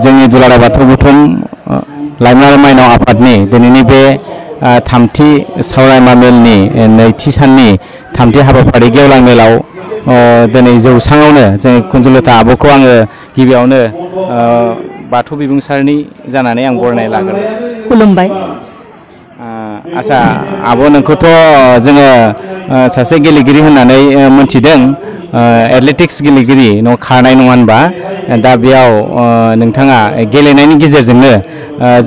जोंनि दुलाराय बाथौ गौथुम लाइमोन आरो माइनाव आफादनि दिनैनि बे थामथि सावरायमा मेलनि नैथि साननि थामथि हाबाफारि गेवलां मेलाव दिनै जौसाङावनो जों कुन्जुलता आब'खौ आङो गिबियावनो बाथौ बिबुंसारनि जानानै आं बरायनाय लागोन। खुलुमबाय। आच्छा आब' नोंखौथ' जोङो सासे गेलेगिरि होननानै मोनथिदों, एथलेटिक्स गेलेगिरि खारनाय नङा होनबा? दा बेयाव नोंथाङा गेलेनायनि गेजेरजोंनो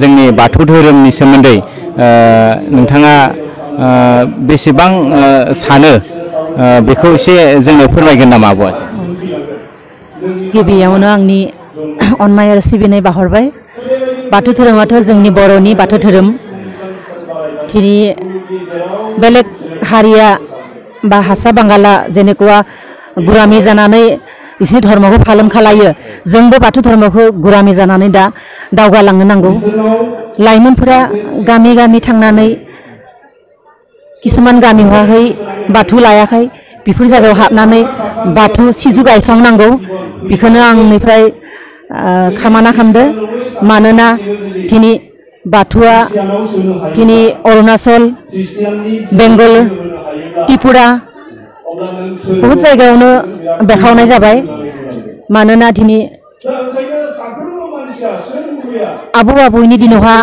जोंनि बाथौ धोरोमनि सोमोन्दै नोंथाङा बेसेबां सानो बेखौ एसे जोंनो फोरमायगोन नामा आब'आ? गिबियावनो आंनि अननाय आरो सिबिनाय बाहरबाय। बाथौ धोरोमाथ' जोंनि बर'नि बाथौ धोरोम। दिनै बेलेग हारिया बा हारसा बांगाला जेनेकुवा गुलामि जानानै इसोरनि धर्मखौ फालन खालायो, जोंबो बाथौ धर्मखौ गुलामि जानानै दा दावगालांनो नांगौ। लाइमोनफोरा गामि गामि थांनानै किसुमान गामियावहाय बाथौ लायाखै, बेफोर जायगायाव हाबनानै बाथौ सिजु गायसंनांगौ। बेखौनो आंनिफ्राय खामाना खालामदो। मानोना दिनै बाथौआ दिनै अरुणाचल, बेंगल, त्रिपुरा बहुत जायगायावनो बेखावनाय जाबाय। मानोना दिनै आबौ आबौनि दिनावहा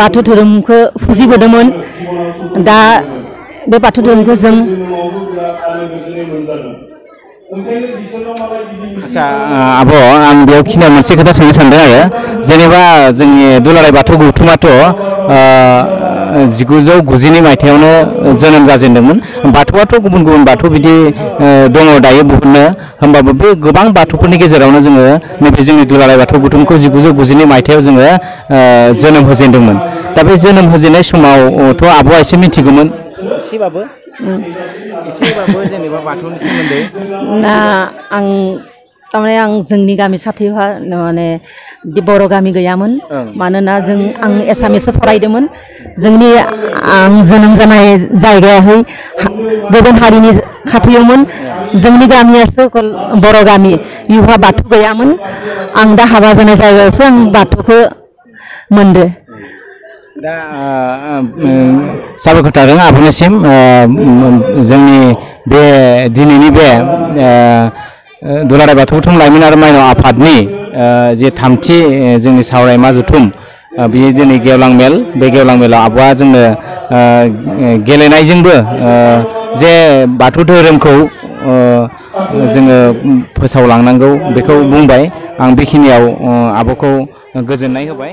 बाथौ धोरोमखौ फुजिबोदोंमोन। दा बे बाथौ धोरोमखौ जों आच्छा आब' आं बेयावखिनियाव मोनसे खोथा सोंनो सानदों आरो जेनेबा जोंनि दुलाराय बाथौ गौथुमाथ' 1990 मायथाइयावनो जोनोम जाजेनदोंमोन। बाथौआथ' गुबुन गुबुन बाथौ बिदि दङ दायो बुहुदनो, होमबाबो बे गोबां बाथौफोरनि गेजेरावनो जोङो नैबे जोंनि दुलाराय बाथौ गौथुमखौ 1990 मायथाइयाव जोङो जोनोम होजेनदोंमोन। दा बे जोनोम होजेननाय समावथ' आब'आ एसे मिथिगौमोन एसेबाबो जेनेबा बाथौनि सोमोन्दै ना आं थारमाने आं जोंनि गामि साथियावहा माने बर' गामि गैयामोन। मानोना आं एसामिससो फरायदोंमोन। जोंनि आं जोनोम जानाय जायगायाहै गुबुन हारिनि खाथियावमोन। जोंनि गामियासो बर' गामि, बेवहा बाथौ गैयामोन। आं दा हाबा जानाय जायगायावसो आं बाथौखौ मोनदो। दा साबायखर थादों आब'निसिम जोंनि बे दिनैनि बे दुलाराय बाथौ गौथुम लाइमोन आरो माइनाव आफादनि जे थामथि जोंनि सावरायमा जथुम बेयो दिनै गेवलां मेल। बे गेवलां मेलाव आब'आ जोंनो गेलेनायजोंबो जे बाथौ धोरोमखौ जोङो फोसावलांनांगौ बेखौ बुंबाय। आं बेखिनियाव आब'खौ गोजोननाय होबाय।